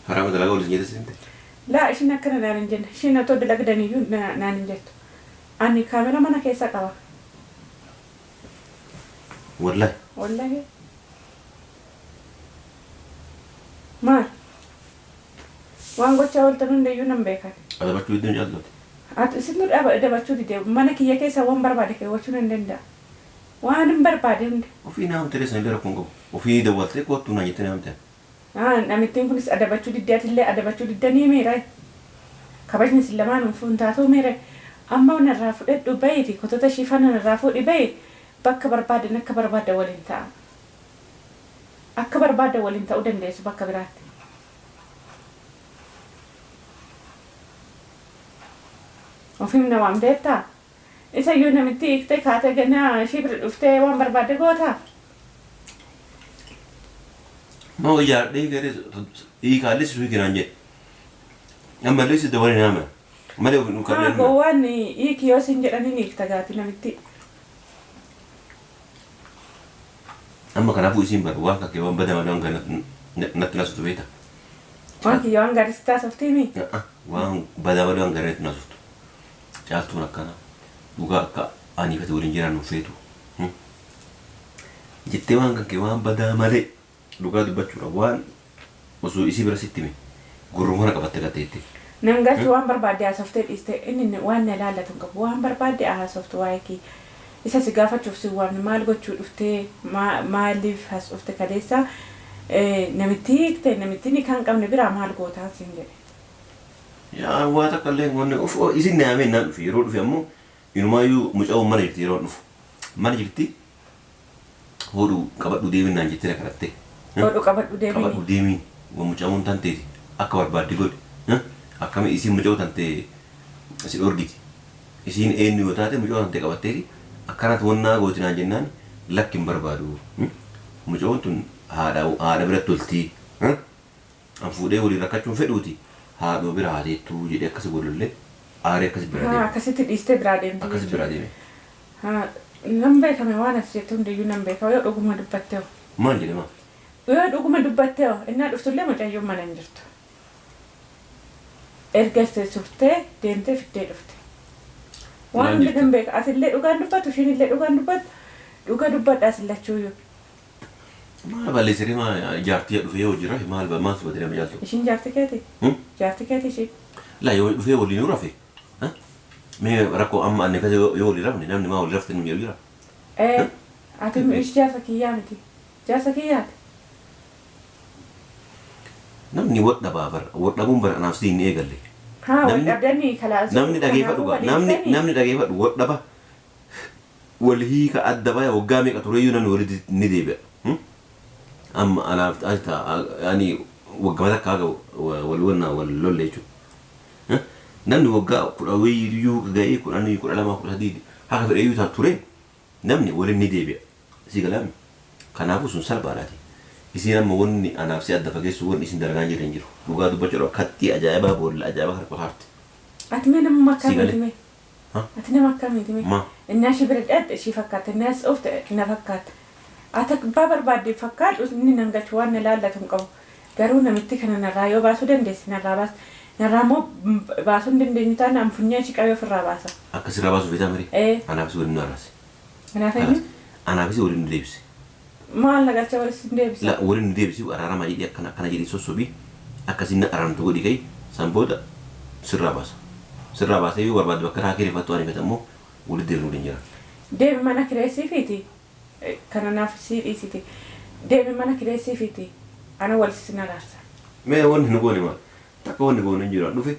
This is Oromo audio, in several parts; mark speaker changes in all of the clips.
Speaker 1: Haraama dalagaa waliin jette seente.
Speaker 2: Laa, ishiin akkana naan hin jenne. Ishiin otoo dalagdaniyyuu naan hin jettu. Ani kaamera mana keessa qaba.
Speaker 1: Wallahi.
Speaker 2: Wallahi. Maal? Waan gochaa ooltan hundayyuu nan beekan.
Speaker 1: Adabachuu didde hin caaltu ati.
Speaker 2: Ati isintu adabachuu dide. Mana kiyya keessa waan barbaade keewwachuu nan danda'a. Waanin barbaade hunda.
Speaker 1: Ofii na haamte ree sanillee rakkoo hin qabu. Ofii dawwaltee koottu naan jettee na haamte.
Speaker 2: Haa namittiin kunis adabachuu didde atillee adabachuu diddanii mii ree? Kabajni isin lamaanuufuu hin taatuu mii ree? Amma narraa fudhadhu bahiiti kotota ishii faana narraa fuudhi bahi bakka barbaadan akka barbaaddan waliin ta'aa. Akka barbaaddan waliin ta'uu dandeessu bakka biraatti. Ofiim namaan beektaa? Isayyuu namittii hiiktee kaatee ganaa ishii bira dhuftee waan barbaadde gootaa?
Speaker 1: Moo ijaardhee garee hiikaallee si hiiki naan jedhe. Ammallee si dabalee naa mana. Malee of hin
Speaker 2: Haa
Speaker 1: qabneen.
Speaker 2: gowwaan hiiki yoo siin jedhan hin hiikta gaati namittii.
Speaker 1: Amma kanaafuu isiin bara waan kakkee waan badaa malee waan gaarii natti naasoftu beekta.
Speaker 2: Waan kiyya waan gaarii sitti haasoftiimi?
Speaker 1: Waan badaa malee waan gaarii natti naasoftu. Caaltuun akkana dhugaa akka anii fi ati waliin jiraannu hin feetu. Jettee waan kan kee waan badaa malee dhugaa dubbachuudha waan osoo isii bira sitti hime gurruma kana qabatte gatte jettee.
Speaker 2: Nan galchu waan barbaadde haasoftee dhiiste inni waan na ilaallatu hin qabu waan barbaadde haa haasoftu waa'ee kiyya. Isa si gaafachuuf si hin waamne maal gochuu dhuftee maaliif as dhufte kaleessa namittii hiikte namittii nikaa hin qabne biraa maal gootaan siin jedhe.
Speaker 1: Yaa waa takka illee hin goone of isin na yaamee naan dhufe yeroo dhufe ammoo inumaayyuu mucayoon mana jirti yeroo dhufu mana jirti hodhu qabadhu deemin naan jettee na kadhatte.
Speaker 2: Hodhu qabadhu deemini.
Speaker 1: Qabadhu deemin wa mucayoon tanteeti akka barbaadde godhi akkami isiin mucayoo tante si dhorgiti isiin eenyu yoo taate mucayoo tante qabatteeti akkanatti wannaa gooti naan jennaan lakki hin barbaadu mucayoon tun haadha haadha biratti toltii. An fuudhee waliin rakkachuu hin fedhuuti haadhuma bira haa teettuu jedhee akkasi wal lollee aaree akkasi biraa
Speaker 2: Haa
Speaker 1: deeme.
Speaker 2: akkasitti dhiistee biraa deemte
Speaker 1: Akkasi
Speaker 2: jechuudha.
Speaker 1: biraa deeme.
Speaker 2: Haa nan beekame waan ati jettu hundayyuu nan beeka yoo dhuguma dubbatte hoo.
Speaker 1: Maal jedhe maa?
Speaker 2: Yoo dhuguma dubbatte hoo innaa dhuftullee mucayyoon mana hin jirtu. Erga turtee deemtee fiddee dhufte. Waan
Speaker 1: Maal
Speaker 2: hunda
Speaker 1: jetta?
Speaker 2: nan beeka atillee dhugaan dubbattu ishiinillee dhugaan dubbattu dhuga dubbadhaa isin lachuuyyuu.
Speaker 1: Maal balleessiree maa jaartii dhufee yoo jira maal maal si badee nama jaaltu?
Speaker 2: Ishiin jaarti keeti? Jaarti keeti ishiin?
Speaker 1: La yoo dhufee waliin yoo rafe mee rakkoo amma anni kasa yoo waliin rafne namni maa waliin rafte nu jedhu jira.
Speaker 2: Ee ati ishi jaarsa kiyyaa miti. Jaarsa kiyyaati.
Speaker 1: Namni wal dhabaa bar wal dhabuun bar anaaf siin hin eegalle.
Speaker 2: Haa wal
Speaker 1: Namni
Speaker 2: dhabdanii kalaasuu
Speaker 1: namni dhageeffadhu
Speaker 2: kanaafuu
Speaker 1: gaa
Speaker 2: walii
Speaker 1: namni
Speaker 2: dhiftanii.
Speaker 1: namni dhageeffadhu wal dhaba Wal hiika adda baya waggaa meeqa tureyyuu namni walitti ni deebi'a. Amma anaaf ati ta'a ani waggama takka haga wal wanna wal lolle jechuudha. Namni waggaa kudha wayiyyuu ga'ee kudhanii kudha lama kudha sadii haga fedheyyuu ta'a ture namni waliin ni deebi'a. Si galaami? Kanaafuu sun salphaadhaati. Isiin amma wanni anaaf si adda fageessu wanni isin dalagaa hin jirre hin jiru. Dhugaa dubbachuudhaaf kaxxii ajaa'ibaa boolla ajaa'ibaa kana qotaarti.
Speaker 2: Ati mee namummaa
Speaker 1: Si
Speaker 2: akkamiiti
Speaker 1: galee?
Speaker 2: mee?
Speaker 1: Ha?
Speaker 2: Ati nama akkamiiti mee?
Speaker 1: Ma?
Speaker 2: Innaa ishii bira dhaqxe ishii fakkaata, innaa as dhufte na fakkaata. Ati abbaa barbaadde fakkaadhu inni nan galchu waan na laallatu hin qabu. Garuu namitti kana narraa yoo baasuu dandeesse narraa baasi. Narraa immoo baasuu hin dandeenyu taanaan an funyaan ishii qabee ofirraa baasa.
Speaker 1: Akka sirraa baasuu feetaa miree?
Speaker 2: Ee.
Speaker 1: Anaafis waliin nu araarsi.
Speaker 2: Kanaaf eenyu?
Speaker 1: Kalaas. Anaafis waliin nu deebisi.
Speaker 2: Maal na galcha wal isin deebisa?
Speaker 1: La waliin nu deebisi araaramaa jedhii akkana akkana jedhii sossobii akka isin na araaramtu godhi ka'i san booda sirraa baasa. Sirraa baasee yoo barbaadde bakka irraa kireeffattu ani fedha immoo walitti deebinuu waliin jiraanna.
Speaker 2: Deemi mana kireessiifiiti kana naaf sii dhiisiti deemi mana kireessiifiiti ana wal isin araarsa.
Speaker 1: Mee wanni nu goone maal? Takka wanni goone hin jiru. An dhufe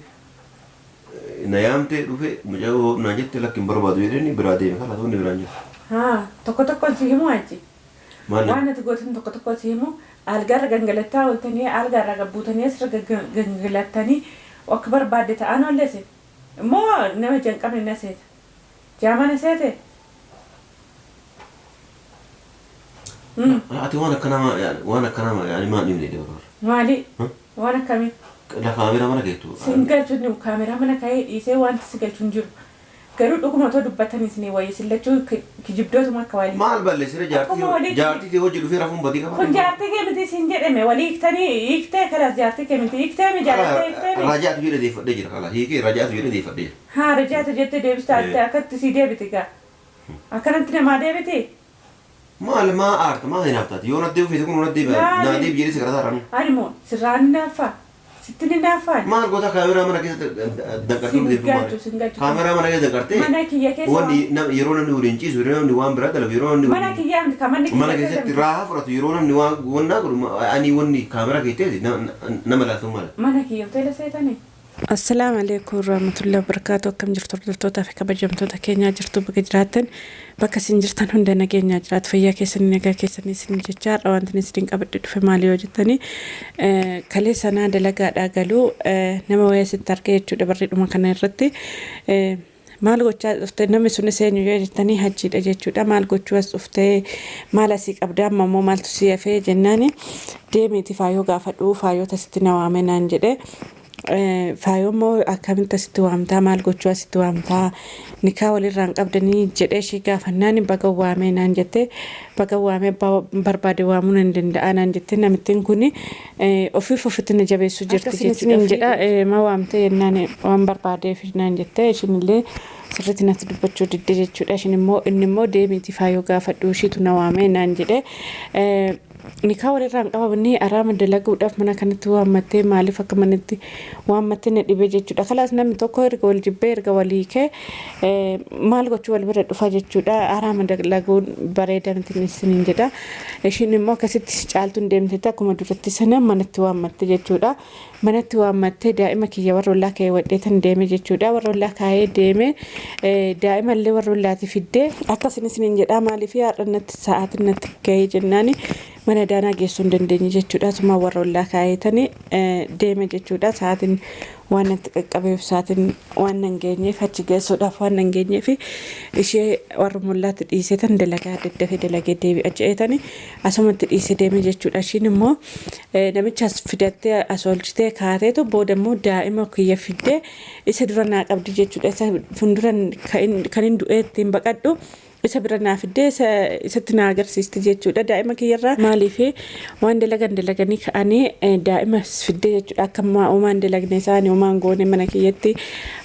Speaker 1: na yaamte dhufe mucayyoo naan jette lakki hin barbaadu jedheen biraa deeme kalaas wanni biraa hin jiru.
Speaker 2: Haa tokko tokkoon si himuu achi.
Speaker 1: Maal na
Speaker 2: Waan ati gootan tokko tokkoon si himuu algaarra gangalattaa ooltanii algaarraa gad buutanii asirra gangalattanii akka barbaadde ta'aan oolle isin. Immoo nama ija hin qabne na seeta. Jaamaa na seete? Hmm.
Speaker 1: Ati waan akkanaa waan akkanaa yaani maal dhibne dabarra.
Speaker 2: Maali? Waan akkamii?
Speaker 1: La kaameraa mana keettu.
Speaker 2: Sin galchu inni kaameraa mana ka'ee dhiisee wanti si galchu hin jiru. Garuu dhuguma otoo dubbatanii isinii wayya isin lachuu kijibdootuma akka walii.
Speaker 1: Maal balleessire
Speaker 2: Akkuma
Speaker 1: jaartii
Speaker 2: walii
Speaker 1: jaartii hojii dhufee rafuun badii qaba.
Speaker 2: Kun jaartii kee miti siin jedhame walii hiiktanii hiiktee kalaas jaartii kee miti hiiktee mi jaalattee hiiktee mi.
Speaker 1: Rajaatu jedhe deeffadhee jira kala hiikee rajaatu jedhe deeffadhee jira.
Speaker 2: Haa rajaatu jettee deebista akkatti sii deebiti gaa. Akkanatti namaa deebiti.
Speaker 1: Maal maa aarta maa hinaaftaati yoo natti ufite kun natti naa deebi jedhee si kadhataa ranu.
Speaker 2: Ani moo sirraa ni naaffaa sitti ni naaffaa.
Speaker 1: Maal goota kaameraa mana keessatti danqartee
Speaker 2: Sin
Speaker 1: deebi
Speaker 2: galchu
Speaker 1: maal?
Speaker 2: sin galchu.
Speaker 1: Kaameraa mana keessa danqartee
Speaker 2: Mana kiyya keessa
Speaker 1: wanni yeroo namni waliin ciisu yeroo namni waan biraa dalagu yeroo namni
Speaker 2: mana kiyyaa miti kan manni
Speaker 1: mana
Speaker 2: kiyya
Speaker 1: keessatti
Speaker 2: keessa
Speaker 1: raahaa fudhatu yeroo namni waan wannaa godhu ani wanni kaameraa keessatti nama laatu mala.
Speaker 2: Mana kiyya hoteela seetanii. Assalaamu alaikum warahmatullahi wabarakatuh. Akkam jirtu hordoftoota fi kabajamtoota keenyaa jirtu bakka jiraattan bakka isin jirtan hunda nageenyaa jiraatu fayyaa keessanii nagaa keessanii isin jechaa har'a wanti isin qabadhe dhufe maali yoo jettanii kalee sanaa dalagaadhaa galuu nama wayii asitti argee jechuudha barreedhuma kana irratti. Maal gochaa dhufte namni sunis eenyu yoo jettanii hajjiidha jechuudha. Maal gochuu as dhuftee maal asii qabda amma immoo maaltu si hafee jennaani deemiiti faayoo gaafadhu faayoo tasitti na waame naan jedhe. Faayoo immoo akkamitti asitti waamtaa maal gochuu asitti waamtaa nikaa walirraan qabdanii jedhee ishii gaafannaan baga waamee naan jette baga waamee abbaa barbaade waamuu nan danda'a naan jette namittiin kun ofiif ofitti na jabeessuu jirti jechuudha. Jedha ma waamtee jennaan waan barbaadeef naan jette ishiin sirriitti natti dubbachuu didde jechuudha. Ishiin immoo inni immoo deemiiti faayoo gaafadhu ishiitu na waamee naan jedhe. Nikaa walirraan qabamanii araama dalaguudhaaf mana kanatti waammattee maaliif akka manatti waammattee na dhibee jechuudha. Kalaas namni tokko erga wal jibbee erga walii kee maal gochuu wal bira dhufa jechuudha. Araama dalaguun bareeda miti isiniin jedha. Ishiin immoo akkasitti caaltuun deemtetti akkuma duratti sana manatti waammatte jechuudha. Manatti waammattee daa'ima kiyya warra ollaa kaa'ee wadheetan deeme jechuudha. Warra ollaa kaa'ee deeme daa'ima illee warra ollaati fiddee akkasin isiniin jedha maaliif har'a natti sa'aatiin natti gahee jennaani mana daanaa geessuu hin dandeenye jechuudha. Suma warra ollaa kaa'eetanii deeme jechuudha. Sa'aatiin waan natti qaqqabeef sa'aatiin waan nan geenyeef achi geessuudhaaf waan nan geenyeef ishee warra ollaatti dhiiseetan dalagaa daddafee dalagee deebi'a je'eetanii asumatti dhiisee deeme jechuudha. Ishiin immoo namicha as fidattee as oolchitee kaateetu booda immoo daa'ima kiyya fiddee isa dura naa qabdi jechuudha. Isa fuuldura kan hin du'ee ittiin baqadhu isa bira naa fiddee isatti naa agarsiisti jechuudha. Daa'ima kiyyarraa maaliif waan dalagan dalaganii ka'anii daa'ima fiddee jechuudha. Akka uumaan dalagne isaanii uumaan goone mana kiyyatti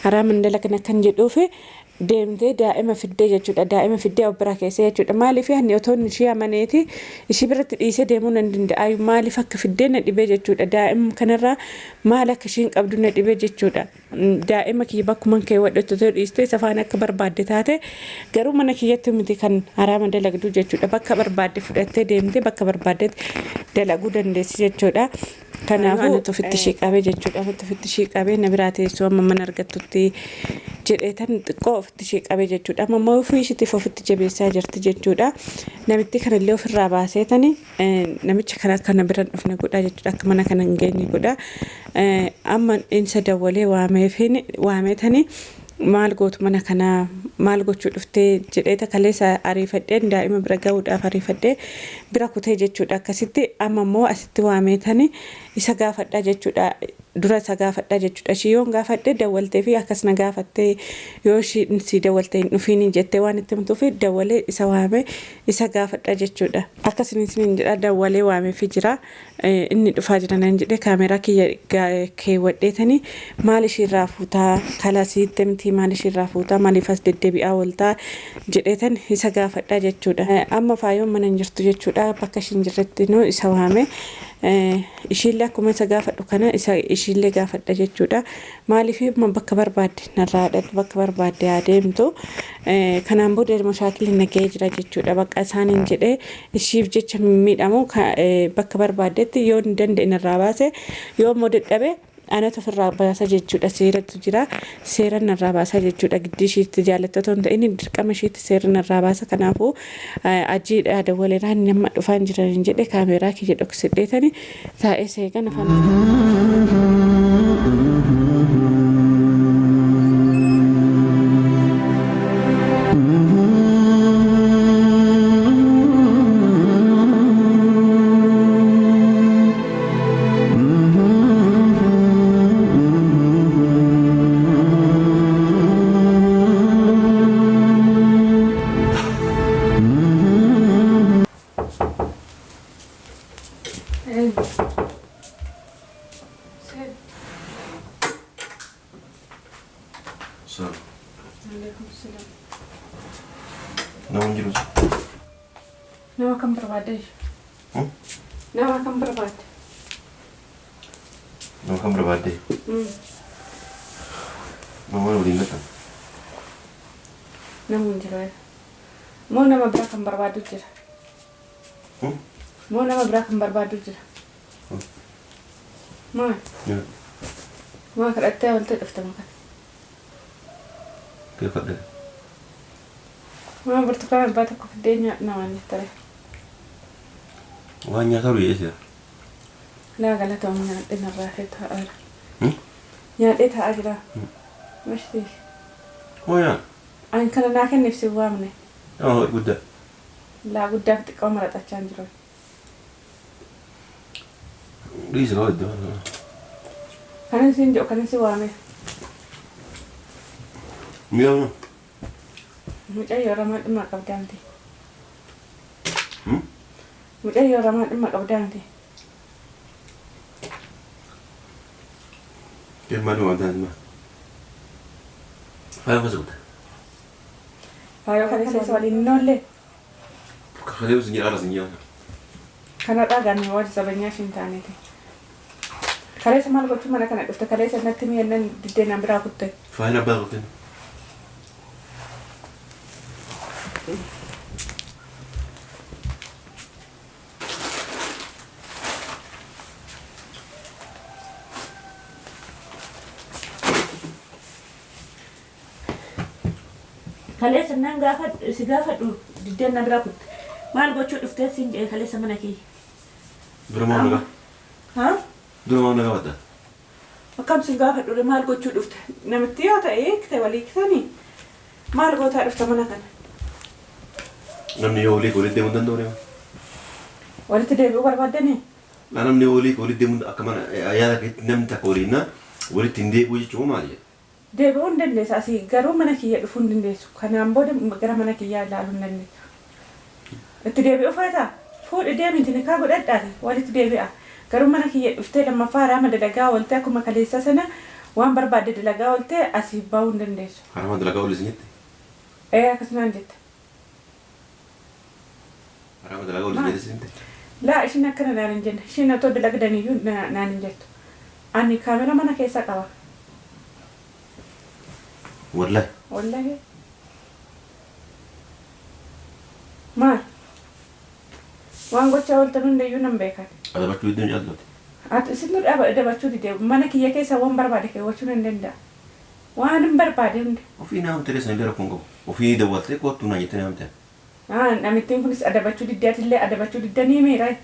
Speaker 2: haraaman dalagan akkan jedhuuf deemtee daa'ima fiddee jechuudha. Daa'ima fiddee of bira keessa jechuudha. Maaliif ani otoo ishii amaneeti ishii biratti dhiisee deemuu nan danda'a. Maaliif akka fiddee na dhibee jechuudha. Daa'ima kanarraa maal akka ishiin qabdu na dhibee jechuudha. Daa'ima kiyya bakkuma keewwadhu otoo dhiistee isa faana akka barbaadde taate garuu mana kiyyatti miti kan haraama dalagdu jechuudha. Bakka barbaadde fudhattee deemtee bakka barbaaddetti dalaguu dandeessi jechuudha. Kanaafuu anatu ofitti ishii qabee jechuudha. Anatu ofitti ishii qabee na biraa teessoo amma mana argattutti jedheetan xiqqoo ofitti ishii qabee jechuudha. Amma immoo ofii ishiitiif ofitti jabeessaa jirti jechuudha. Namitti kanallee ofirraa baaseetani namicha kana akka na bira hin dhufne godha jechuudha. Akka mana kana hin geenye godha. Amma insa dawwalee waameetani maal gootu mana kanaa maal gochuu dhuftee jedheeta kaleessa ariifadheen daa'ima bira gahuudhaaf ariifadhee bira kutee jechuudha. Akkasitti amma immoo asitti waameetani isa gaafadhaa jechuudha. Dura isa gaafadhaa jechuudha. Ishii yoon gaafadhe dawwaltee fi akkas na gaafattee yoo ishiin si dawwaltee hin dhufiin jettee waan itti himtuuf dawwalee isa waame isa gaafadhaa jechuudha. Akkasuma isiniin jedha dawwalee waameefii jira. Inni dhufaa jira naan jedhe kaameraa kiyya keewwadheetanii maal ishiirraa fuutaa kalasiitti miti maal ishiirraa fuutaa maaliif as deddeebi'aa ooltaa jedheetan isa gaafadhaa jechuudha. Amma faayoon mana hin jirtu jechuudha. Bakka ishiin jirretti nu isa waame. Ishiillee akkuma isa gaafadhu kana isa ishiillee gaafadha jechuudha. Maaliif bakka barbaadde narraa haadhatu bakka barbaadde haa deemtu. Kanaan booda mashaakilli nagahee jira jechuudha. Bakka isaaniin jedhee ishiif jecha miidhamu bakka barbaaddetti yoo hin danda'e narraa baase yoo immoo dadhabe anatu ofirraa baasa jechuudha. Seeratu jira. Seera narraa baasa jechuudha. Giddii ishiitti jaallattoota hin ta'in dirqama ishiitti seera narraa baasa. Kanaafuu ajiidha dawwaleeraan nama dhufaan jiran jedhe kaameraa kiyya dhoksidheetani taa'ee seegan afaan.
Speaker 1: Salaam.
Speaker 2: Alaikum salaam.
Speaker 1: Nama hin jiru.
Speaker 2: Nama kam barbaadde? Nama kam barbaadde?
Speaker 1: Nama kam barbaadde? Nama waliin gatan.
Speaker 2: Nama hin jiru. Moo nama biraa kan barbaadu jira? Moo nama biraa kan barbaadu jira? Maal? Maa kadhattee walitti dhufte maqaan?
Speaker 1: Kee kadhate.
Speaker 2: Maa burtukaana abbaa tokko fiddee nyaadhu namaan jettare.
Speaker 1: Waan nyaataa jedhee jira.
Speaker 2: Laa galatoom nyaadhee narraa fi taa'aa jira. Nyaadhee taa'aa jira. Mashtii.
Speaker 1: Moo yaa?
Speaker 2: Ani kana naa kenniif si waamne.
Speaker 1: Nama hojii guddaa.
Speaker 2: Laa guddaa fi xiqqoo maraxachaa hin jiru.
Speaker 1: Dhiisi kaa iddoo.
Speaker 2: Kanin siin jedhu kanin si waame.
Speaker 1: Mi'a.
Speaker 2: Mucayyoo ramaa dhimma qabdaa miti. Mucayyoo ramaa dhimma qabdaa miti.
Speaker 1: Dhimma dhuma adda Faaya gosa guddaa.
Speaker 2: Faayoo kan isa waliin hin oolle.
Speaker 1: Kafalee sin jedhaa sin jedhaa.
Speaker 2: Kanarraa gaanii waan zabanyaa ishiin taaneeti. Kaleessa maal gochuu mana kana dhufte kaleessa natti mi'annan diddee na biraa kutte.
Speaker 1: Faayina abbaa kutte.
Speaker 2: Kaleessa nan gaafadhu si gaafadhu diddee na biraa kutte. Maal gochuu dhuftee siin jedhe kaleessa mana kee.
Speaker 1: Dura maal nagaa?
Speaker 2: Haa?
Speaker 1: Dura maal nagaa badda?
Speaker 2: Akkam sin gaafadhu maal gochuu dhufte? Namitti yoo ta'e hiikte walii hiiktanii maal gootaa dhufte mana kana?
Speaker 1: Namni yoo walii walitti deemuu danda'u deema.
Speaker 2: Walitti deebi'uu barbaaddanii?
Speaker 1: Namni yoo walii walitti deemuu akka mana yaada keetti namni takka waliin walitti hin deebi'u jechuun maal jedha?
Speaker 2: Deebi'uu hin dandeessu asii garuu mana kiyya dhufuu hin dandeessu. Kanaan booda gara mana kiyyaa ilaaluu hin dandeessu. Itti deebi'uu feetaa? Fuudhi deemiti nikaa godhadhaati walitti deebi'a. Garuu mana kiyya dhuftee lammaffaa haraama dalagaa ooltee akkuma kaleessa sana waan barbaadde dalagaa ooltee asii bahuu hin dandeessu.
Speaker 1: Haraama dalagaa oolle isin jette?
Speaker 2: Ee akkasumaan jette.
Speaker 1: Haraama dalagaa oolle isin jette isin jette?
Speaker 2: Laa ishiin akkana naan hin jenne. Ishiin otoo dalagdaniyyuu naan hin jettu. Ani kaamera mana keessa qaba.
Speaker 1: Wallahi.
Speaker 2: Wallahi. Maal? Waan gochaa ooltan hundayyuu nan beekan.
Speaker 1: Adabachuu iddoon caaltuuti.
Speaker 2: Ati isin nu dabachuu dide mana kiyya keessa waan barbaade keewwachuu nan danda'a. Waan hin barbaade hunda.
Speaker 1: Ofii naa hamtee sana rakkoon qabu. Ofii dawwaltee kottu naa jettee naa hamtee.
Speaker 2: Namittiin kunis adabachuu diddee atillee adabachuu diddanii miire.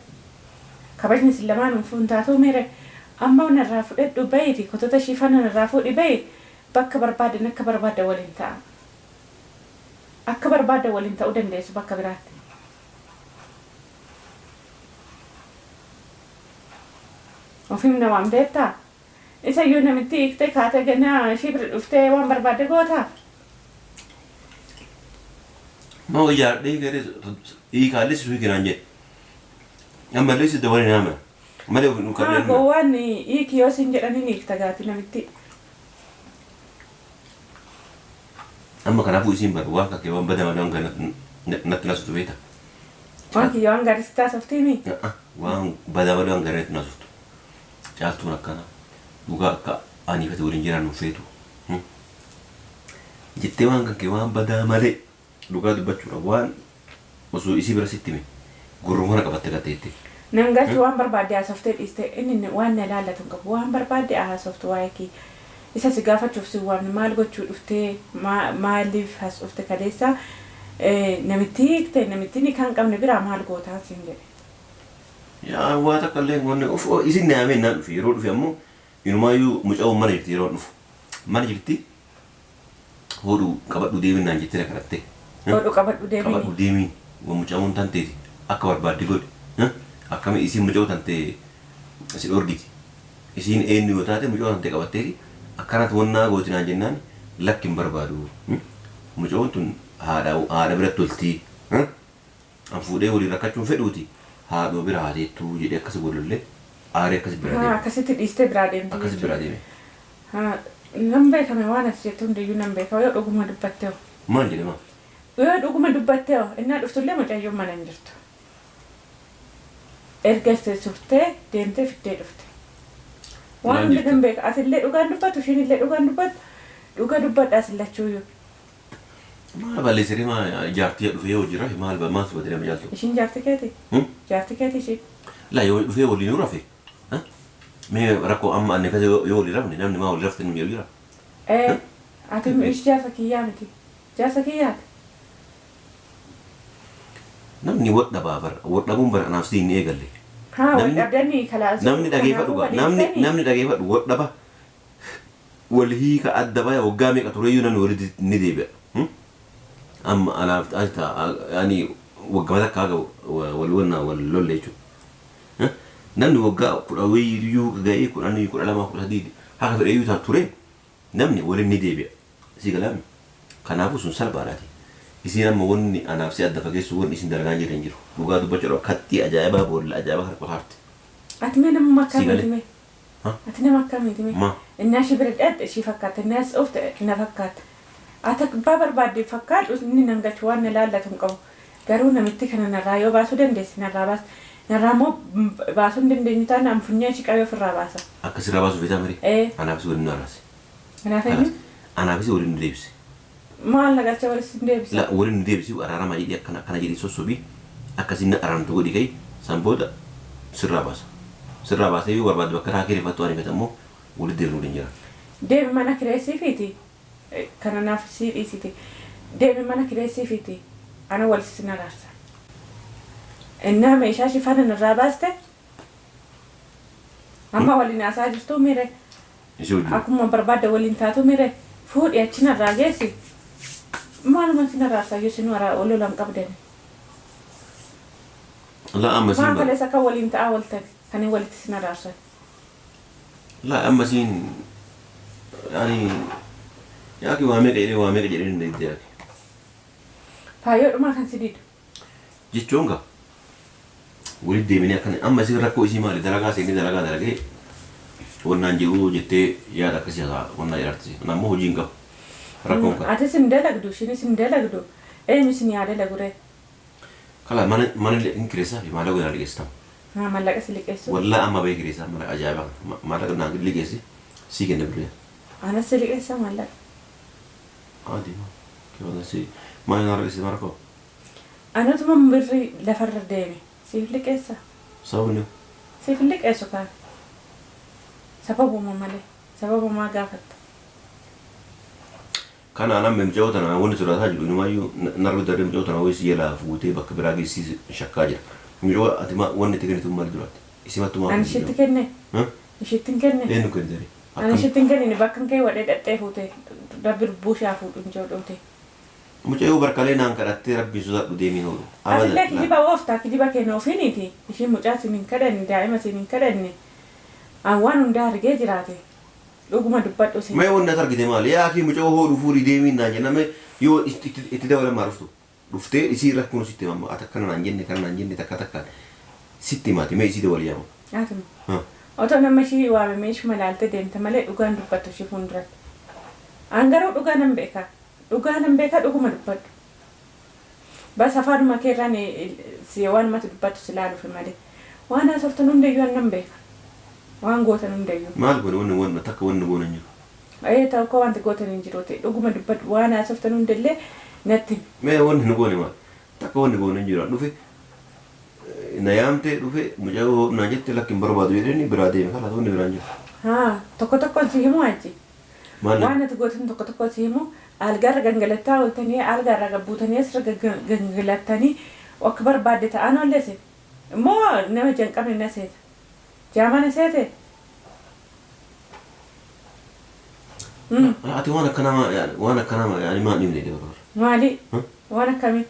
Speaker 2: Kabajni isin lamaan fuun taatoo miire. Amma narraa fudhadhu bahiiti kotota ishii faana narraa fuudhi bahi bakka barbaadan akka barbaadda waliin ta'a. Akka barbaadda waliin ta'uu dandeessu bakka biraatti. Ofiin namaan beektaa? Isa iyyuu namitti hiiktee kaatee ganaa ishii bira dhuftee waan barbaadde gootaa?
Speaker 1: Maa ijaardhee garee hiikaallee si hiikinaan jedhe. Ammallee si dabalee naama. Malee ofiin
Speaker 2: Haa
Speaker 1: dhukkabee.
Speaker 2: gowwaan hiiki yoo siin jedhanii hiikta gaati namitti.
Speaker 1: Amma kanaafuu isiin bara waan kakkee waan badaa malee waan gaarii natti naasutu beekta.
Speaker 2: Waan kiyya waan gaarii si taasiftiimi?
Speaker 1: Waan badaa malee waan gaarii natti naasuftu. Caaltuun akkana dhugaa akka aniifate waliin jiraannu feetu. Jettee waan kakkee waan badaa malee dhugaa dubbachuudha waan osoo isii bira sitti hime gurrumana qabatte gateette.
Speaker 2: Nan galchu waan barbaadde haasoftee dhiiste inni waan na ilaallatu hin qabu waan barbaadde haasoftu waa'ee kee. Isa si gaafachuuf si waamne maal gochuu dhuftee maaliif as dhufte kaleessa namitti hiikte namitti ni kan qabne biraa maal gootaa siin jedhe.
Speaker 1: Yaa waa takka illee wanni of isin na yaamee naan dhufe yeroo dhufe ammoo inumaayyuu mucaa mana jirti yeroo dhufu. Mana jirti hodhu qabadhu deemin naan jettee na kadhatte.
Speaker 2: Hodhu qabadhu deemin.
Speaker 1: Qabadhu deemin waan mucaa tanteeti akka barbaadde godhe. Akkami isiin mucaa tantee si dhorgiti. Isiin eenyu yoo taate mucaa tantee qabatteeti akkanatti wannaa gooti naan jennaan lakki hin barbaadu. Mucaan tun haadha biratti toltii. An fuudhee waliin rakkachuun fedhuuti. Haadhoo bira haateettuu jedhee akkasi godhullee aaree akkasi biraa deeme.
Speaker 2: Akkasitti dhiistee biraa deemte.
Speaker 1: Akkasi biraa deeme.
Speaker 2: Nan beekame waan ati jettu hundayyuu nan beeka yoo dhuguma dubbatte hoo.
Speaker 1: Maal jedhe maal?
Speaker 2: Yoo dhuguma dubbatte hoo innaa dhuftullee mucayyoon mana hin jirtu. Erga turtee deemtee fiddee dhufte. Waan
Speaker 1: Maal
Speaker 2: hundi
Speaker 1: jette?
Speaker 2: nan beeka atillee dhugaan dubbattu ishiinillee dhugaan dubbattu dhuga dubbadhaa sillachuuyyuu.
Speaker 1: Maal balleessiree maa jaartii dhufee yoo jira maal maal si nama jaaltu?
Speaker 2: Ishiin jaarti keeti? Jaarti keeti ishiin?
Speaker 1: Laa yoo dhufee waliin rafe. Mee rakkoo amma anni fete yoo waliin rafne namni maa waliin rafte nu jedhu jira.
Speaker 2: Ee ati ishii jaarsa kiyyaa miti. Jaarsa kiyyaati.
Speaker 1: Namni wal dhabaa bara wal dhabuun bara anaaf siin ni eegalle.
Speaker 2: Haa wal
Speaker 1: Namni-
Speaker 2: dhabdanii kalaas.
Speaker 1: Namni dhageeffadhu gaa namni dhageeffadhu wal dhaba wal hiika adda baya waggaa meeqa tureyyuu namni walitti ni deebi'a. Amma anaaf ani waggaa takka haga wal wanna wal lolle jechuudha. Namni waggaa kudha wayiyyuu ga'ee 10 12 13 haga fedheyyuu ta'a ture namni waliin ni deebi'a. Si galaami. Kanaafuu sun salphaadhaati. Isiin amma wanni anaaf si adda fageessu wanni isin dalagaa jirra hin jiru. Dhugaa dubbachuudhaaf kattii ajaa'ibaa boolla ajaa'ibaa kana qotaarte.
Speaker 2: Ati mee nama
Speaker 1: Si
Speaker 2: akkamiiti
Speaker 1: galee?
Speaker 2: mee?
Speaker 1: Ha?
Speaker 2: Ati nama akkamiiti mee?
Speaker 1: Ma?
Speaker 2: Innaa ishii bira dhaqxe ishii fakkaata innaa as oofte na fakkaata. Ati abbaa barbaadde fakkaadhu inni nan galchu waan na laallatu hin qabu. Garuu namitti kana narraa yoo baasuu dandeesse narraa baasa. Narraa immoo baasuu hin dandeenyu taanaan an funyaan ishii qabee ofirraa baasa.
Speaker 1: Akka sirraa baasuuf feetaa marii?
Speaker 2: Ee.
Speaker 1: Anaafis waliin nu araarsi.
Speaker 2: Kanaaf eenyu?
Speaker 1: Anaafis waliin nu deebisi.
Speaker 2: Maal na galcha walitti sin deebisa?
Speaker 1: La waliin nu deebisi araaramaa jedhii akkana akkana jedhii sossobii akkasiin na araartu godhi ka'i san booda sirraa baasa. Sirraa baasee yoo barbaadde bakka raa kireeffattu waan hifate ammoo walitti deebinuu ni jira.
Speaker 2: Deemi mana kireessiifiiti. Kana naaf sii dhiisiti. Deemi mana kireessiifiiti. Ana walitti sin araarsa. Innaa meeshaa ishii faana narraa baaste amma waliin haasaa jirtuu miire
Speaker 1: Ishee wajjin.
Speaker 2: akkuma barbaadde waliin taatu miire fuudhi achi narraa geessi. Maaluma sin araarsa iyyuu sin wal lolan qabdani.
Speaker 1: La amma siin
Speaker 2: Maa
Speaker 1: bara.
Speaker 2: kaleessa akka waliin ta'aa ooltan kan inni walitti sin araarsan.
Speaker 1: La amma siin ani yaaki waa meeqa jedhee waa meeqa jedhee hin deemte yaaki.
Speaker 2: Faayyoodhumaa kan si didu.
Speaker 1: Jechuun gaa walitti deebinee akkana amma isin rakkoo isii maali dalagaa seenee dalagaa dalagee wannaan jedhu jettee yaada akkasii haasaa wannaa jedharti. Ani ammoo hojii hin qabu. Rakkoon kana.
Speaker 2: Atis hin dalagdu ishiinis hin dalagdu eenyu isin yaa dalagu ree?
Speaker 1: Kala mana mana hin kireessaa fi maallaqa naa liqeessitama.
Speaker 2: Haa maallaqa si liqeessu.
Speaker 1: Wallaa amma bahee kireessaa mana ajaa'ibaa kana. Maallaqa naa liqeessi sii kenna birrii.
Speaker 2: Anas si liqeessa maallaqa.
Speaker 1: Adi maa. Kibada si maal naa liqeessite mara koo?
Speaker 2: Anatuma birrii lafarra deeme siif liqeessa.
Speaker 1: Sababni
Speaker 2: Siif hin liqeessu kaan. Sababuma malee sababumaa gaafatta.
Speaker 1: Kana anaan mucayyoo tana wanni sodaataa jiru inumaayyuu narra daree mucayyoo tana wayii si jalaa fuutee bakka biraa geessii shakkaa jira. Mucayyoo ati ma wanni itti kennitu maali duraatti? Isimattu maal
Speaker 2: Ani ishitti kenne. Ishitti hin kenne.
Speaker 1: Eenyu kennite?
Speaker 2: Ani ishitti hin kennine bakka hin keewwadhee dhaqxee fuute rabbi lubbuu ishee haa fuudhu hin jedhu.
Speaker 1: Mucayyoo barkalee naan kadhattee rabbiin sodaadhu deemii horu.
Speaker 2: Atillee kijiba ooftaa kijiba keenya ofiiniiti. Ishiin mucaa siin hin kadhanne daa'ima siin hin kadhanne. An waan hundaa argee jiraate. Dhuguma dubbadhu siin.
Speaker 1: Mee wanni ati argite maali? Yaa akii mucayyoo hoodhu fuudhii deemiin naan jenna mee yoo itti dabalamaa dhuftu. Dhuftee isii rakkoon sitti himama ati akkana naan jenne kana naan jenne takka takkaan sitti himaati mee isii dabali yaama.
Speaker 2: Atuma. Otoo nama ishii waamame ishuma ilaaltee deemte malee dhugaan dubbattu ishii fuulduratti. An garuu dhugaa nan beeka. Dhugaa nan beeka dhuguma dubbadhu. Bas afaanuma keerraan si waanumatti dubbattu si ilaaluuf malee. Waan haasoftan hundayyuu an nan beeka. Waan gootan hundayyuu.
Speaker 1: Maal goone wanni wanni takka wanni goone hin jiru.
Speaker 2: Ee tokko wanti gootan hin jiruuti. Dhuguma dubbadhu waan haasoftan hundallee natti himi.
Speaker 1: Mee wanni nu goone maal? Takka wanni goone hin jiru. Dhufe na yaamtee dhufe mucayyoo naan jette lakki hin barbaadu jedhanii biraa deeme kalaas wanni biraan jiru.
Speaker 2: Haa tokko tokkoon si himu achi.
Speaker 1: Maal
Speaker 2: Waan ati gootan tokko tokko si himu algaarra gangalattaa ooltanii algaarra gabbuutanii asirra gangalattanii akka barbaadde ta'an oollese. Immoo nama jan qabne na seeta. Jaama na seete.
Speaker 1: Ati waan akkanaa waan akkanaa yaani maal dhimne dabala.
Speaker 2: Maali? Waan akkamii?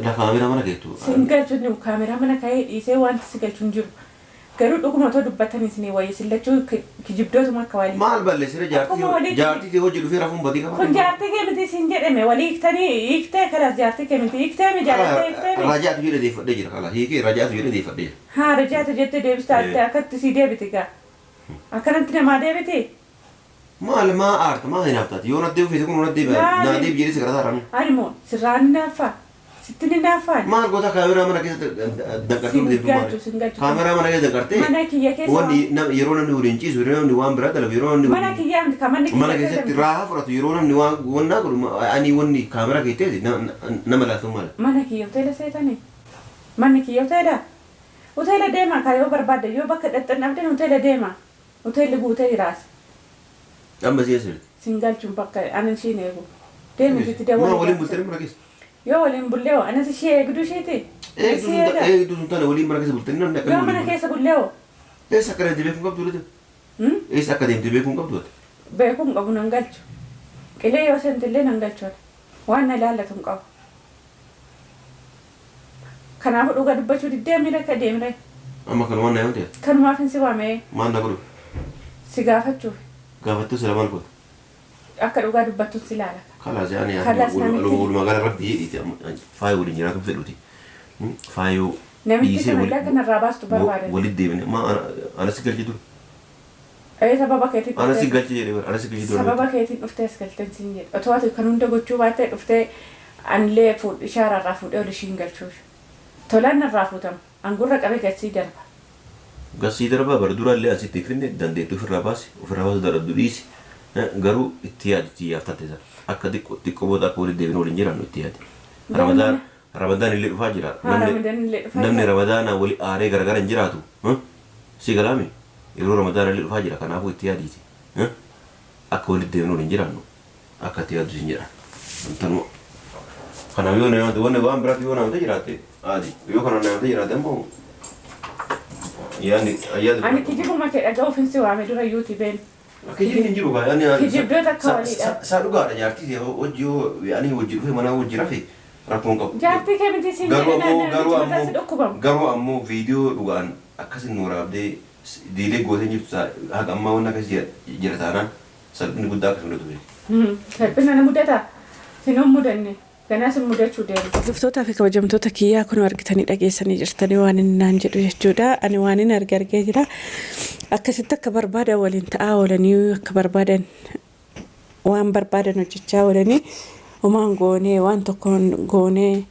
Speaker 1: La kaameraa mana keettu.
Speaker 2: Sin galchu kaameraa mana ka'ee dhiisee wanti si galchu hin jiru. Garuu dhuguma otoo dubbatanii isinii wayya sillachuu kijibdootuma akka walii.
Speaker 1: Maal balleessire
Speaker 2: Akkuma walii
Speaker 1: jaartii jaartii hojii dhufee rafuun badii qaba.
Speaker 2: Kun jaartii kee miti siin jedhame walii hiiktanii hiiktee kalaas jaartii kee miti hiiktee mi jaalattee hiiktee mi?
Speaker 1: Rajaatu jedhee deeffadhee jira kala hiikee rajaatu jedhee deeffadhee jira.
Speaker 2: Haa rajaatu jettee deebista akkatti sii deebiti gaa. Akkanatti namaa deebiti?
Speaker 1: Maal maa aarta maa hinaaftaati yoo na deebi'u feete kun na deebi'a
Speaker 2: Maali?
Speaker 1: naa deebi jedhee si kadhataa jirani.
Speaker 2: Ani moo sirraan hinaaffaa? Sitti ni hinaaffaa?
Speaker 1: Maal goota kaameraa mana keessatti danqartee
Speaker 2: Sin
Speaker 1: deemtu
Speaker 2: galchu,
Speaker 1: maali?
Speaker 2: sin galchu.
Speaker 1: Kaameraa mana keessa danqartee
Speaker 2: Mana kiyya keessa
Speaker 1: wanni yeroo namni waliin ciisu yeroo namni waan biraa dalagu yeroo namni
Speaker 2: Mana kiyyaa miti kan manni kiyya
Speaker 1: mana keessatti
Speaker 2: keessa
Speaker 1: raahaa fudhatu yeroo namni waan wannaa godhu ani wanni kaameraa keessatti nama laatu mala.
Speaker 2: Mana kiyya hoteela seetanii? Manni kiyya hoteela? Hoteela deemaa kaa yoo barbaadde yoo bakka dhaqxan dhabdan hoteela deemaa. Hoteelli guutee jiraas.
Speaker 1: Amma si eessa jirti?
Speaker 2: Sin galchuun bakka ani ishiin eegu. Deemiti itti
Speaker 1: Maa waliin
Speaker 2: dawwali.
Speaker 1: bultanii mana keessa?
Speaker 2: Yoo waliin bullee hoo anas ishee eegduu isheeti? Isii eega.
Speaker 1: Eegduu sun taane waliin mana keessa bultanii namni
Speaker 2: Yoo
Speaker 1: akkamiin
Speaker 2: mana
Speaker 1: waliin bula?
Speaker 2: keessa bullee hoo?
Speaker 1: Eessa akka deemte beekuu hin qabdu laata?
Speaker 2: Hmm?
Speaker 1: Eessa akka deemte beekuu hin qabdu ati?
Speaker 2: Beekuu hin qabu nan galchu. Qilee yoo seentillee nan galchu ani. Waan na ilaallatu hin qabu. Kanaafuu dhuga dubbachuu diddee miira akka deemre.
Speaker 1: Amma kan waan na yaamte ati?
Speaker 2: Kanumaaf hin si waamee
Speaker 1: Maal na godhu?
Speaker 2: si gaafachuuf
Speaker 1: Gaafattuu sila maal goota?
Speaker 2: akka dhugaa dubbattuun si ilaala.
Speaker 1: Kalaas yaani
Speaker 2: Kalaas namitti-
Speaker 1: walumaa gala rabbi jedhiiti faayoo waliin jiraatu fedhuti. Faayoo
Speaker 2: Namitti
Speaker 1: dhiisee
Speaker 2: kana illee akka narraa baastu barbaadan.
Speaker 1: walitti deebine maa anas galche dura.
Speaker 2: Ee sababa keetiin
Speaker 1: Anas
Speaker 2: dhuftee
Speaker 1: galche jedhee bara anas galche dura.
Speaker 2: sababa keetiin dhuftee as galteen siin jedhe. Otoo ati kan hunda gochuu baattee dhuftee anillee fuudh ishaaraarraa fuudhee ol ishiin galchuuf. Tolaan narraa fuutamu. Angurra qabee gadsii darba.
Speaker 1: Gasii darbaa bara duraallee asitti hin finne dandeettii ofirraa baasi ofirraa baasuu dadhabdu dhiisi. Garuu itti yaadi itti yaaftatte sana akka xiqqoo xiqqoo booda akka walitti deebine waliin jiraannu itti yaadi. Ramadaan Ramadaan illee dhufaa jira.
Speaker 2: Haa Ramadaan illee dhufaa
Speaker 1: Namni
Speaker 2: jira.
Speaker 1: Ramadaana wali aaree garagara hin jiraatu. Si galaami yeroo Ramadaana illee dhufaa jira kanaafuu itti yaadiiti. Akka walitti deebine waliin jiraannu akka itti yaaddu sin jedha. Tanuma. Kanaaf yoo nama wanni waan biraatti yoo namatti jiraatte aadi yoo kana namatti jiraatte ammoo yaadni yaadni.
Speaker 2: Ani kijibuma kee dhaga'uuf hin si waame dura yuutibeen.
Speaker 1: Kijibni hin jiru kaa yaani
Speaker 2: Kijibdoota akka waliidha.
Speaker 1: Saa dhugaadha jaartii hojii yoo ani hojii dhufee mana hojii rafe rakkoon qabu.
Speaker 2: Jaartii kee miti siin
Speaker 1: Garuu
Speaker 2: jedhe
Speaker 1: ammoo garuu
Speaker 2: namichi mataa si
Speaker 1: ammoo
Speaker 2: dhukkubamu.
Speaker 1: garuu ammoo viidiyoo dhugaan akkasin nu waraabdee diilee gootee jirtu haga ammaa wanni akkas jira taanaan salphinni guddaa akkas mudatu beeki.
Speaker 2: Salphina na mudata. Sin mudanne. Ganaa sin mudachuu deema. Hordoftootaa fi kabajamtoota kiyyaa kun argitanii dhageessanii jirtanii waan inni naan jedhu jechuudha. Ani waan inni arge argee jira. Akkasitti akka barbaadan waliin ta'aa oolanii akka barbaadan waan barbaadan hojjechaa oolanii homaan goonee waan tokkoon goonee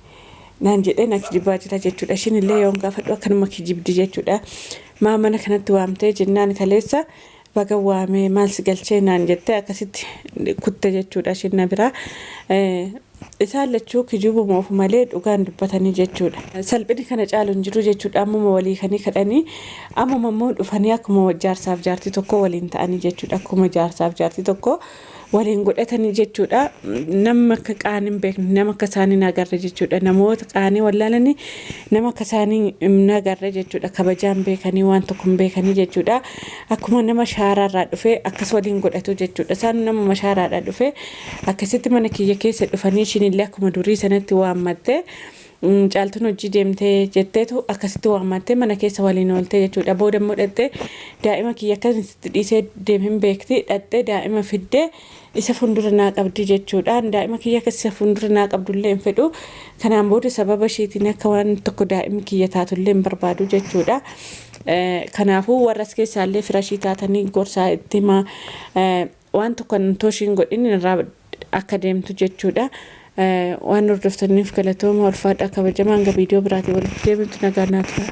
Speaker 2: naan jedhee na kijibaa jira jechuudha. Ishiin illee yoon gaafadhu akkanuma kijibdi jechuudha. Maa mana kanatti waamtee jennaan kaleessa baga waamee maal si galchee naan jettee akkasitti kutte jechuudha ishiin na biraa. Isaan lachuu kijibuma ofu malee dhugaan dubbatanii jechuudha. Salphini kana caalu hin jiru jechuudha. Ammuma walii kanii kadhanii ammuma immoo dhufanii akkuma jaarsaaf jaartii tokko waliin ta'anii jechuudha. Akkuma jaarsaaf jaartii tokko waliin godhatanii jechuudha. Nama akka qaanii hin beekne nama akka isaanii hin agarre jechuudha. Namoota qaanii wallaalanii nama akka isaanii hin agarre jechuudha. Kabajaan beekanii waan tokko hin beekanii jechuudha. Akkuma nama shaaraarraa dhufee akkas waliin godhatu jechuudha. Isaan nama shaaraadhaa dhufee akkasitti mana kiyya keessa dhufanii ishiin illee akkuma durii sanatti waammattee caaltuun hojii deemtee jetteetu akkasitti waammattee mana keessa waliin ooltee jechuudha. Booda immoo dhattee daa'ima kiyya akkasitti dhiisee deem hin beekti dhattee daa'ima fiddee isa fuuldura naa qabdi jechuudha. Daa'ima kiyya akkas isa fuuldura naa qabdullee hin fedhu. Kanaan booda sababa isheetiin akka waan tokko daa'imni kiyya taatullee hin barbaadu jechuudha. Kanaafuu warra as keessaallee fira ishii taatanii gorsaa itti himaa waan tokko otoo ishiin godhin irraa akka deemtu jechuudha. Waan hordoftaniif galatooma ulfaadhaa kabajamaa hanga viidiyoo biraatiin walitti deebinutti nagaa naa tura.